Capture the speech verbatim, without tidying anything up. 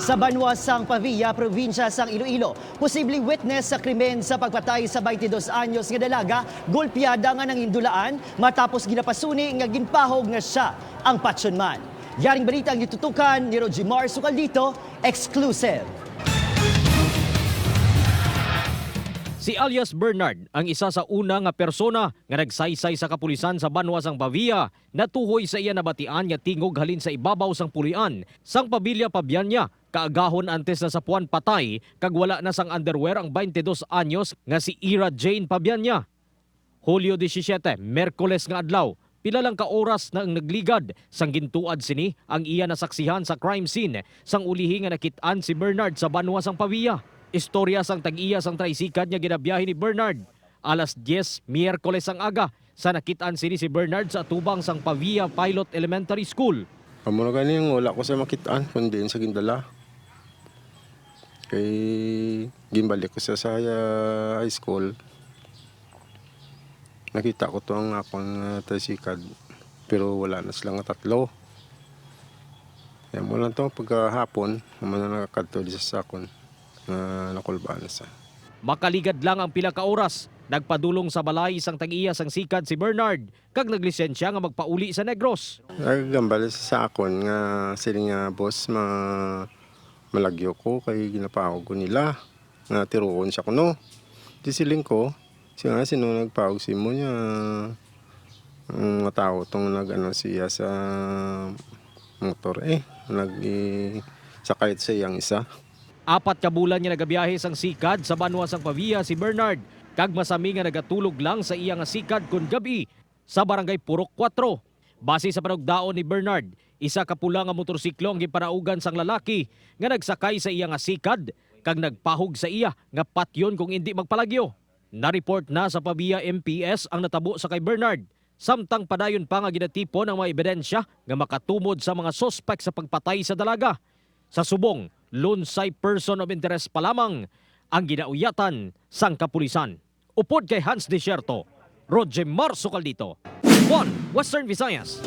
Sa banwa sang Pavia, probinsya sang Iloilo, posibleng witness sa krimen sa pagpatay sa twenty-dos anyos nga dalaga, golpeada nga nangindulaan matapos ginapasuni nga ginpahog nga sia ang patyon man. Yaring balita ang gitutukan ni Rojimar Sucaldito, exclusive. Si alias Bernard ang isa sa una nga persona nga nagsaysay sa kapulisan sa banwa sang Pavia natuhoy sa iya nabatian nga tingog halin sa ibabaw sang pulian sang pamilya Pabianya, kaagahon antes nasapuan patay kag wala na sang underwear ang twenty-dos anyos nga si Ira Jane Pabianya. Hulyo disisiete, Miyerkules nga adlaw, pila lang ka oras na ang nagligad sang gintuad sini ang iya nasaksihan sa crime scene sang ulihi nga nakit-an si Bernard sa banwa sang Pavia. Istorya sang tag-iya sang tricycad nga ginabiyahe ni Bernard. Alas diyes, Miyerkules ang aga, sa nakit-an sini si Bernard sa atubang sang Pavia Pilot Elementary School. Amo na gani nga wala ko sa makit-an kun diin sa gindala. Kay ginbalik ko sa, sa ah, high school. Nakita ko to ang akon uh, tricycad, pero wala na sila nga tatlo. Kaya mo lang to, pagkahapon, naman na nakakadto di sa sakon nga nakulbaan na sa. Makaligad lang ang pila ka oras, nagpadulong sa balay sang tag-iya sang sikad si Bernard kag naglisensya nga magpauli sa Negros. Nagambal sa akon nga sini nga boss ma malagyo ko kay ginapahog ko nila nga tiruon siya kuno. Di siling ko, siya nga sino nagpahog si mo niya ang mga tao tong nag-ano siya sa motor eh nag sakay sa iyang isa. Apat ka bulan nga nagabiyahe sang sikad sa banwa sang Pavia si Bernard, kag masami nga nagatulog lang sa iya nga sikad kon gab-i sa Barangay Purok kuwatro. Base sa panugdaon ni Bernard, isa ka pula nga motorsiklo ang ginpanaugan sang lalaki nga nagsakay sa iya nga sikad kag nagpahog sa iya nga patyon kung indi magpalagyo. Na-report na sa Pavia M P S ang natabo sa kay Bernard, samtang padayon pa nga ginatipon ang mga ebidensya nga makatumod sa mga suspek sa pagpatay sa dalaga. Sa subong, lunsay person of interest pa lamang ang ginauyatan sang kapulisan. Upod kay Hans Desierto, Roger Marzo Caldito, One Western Visayas.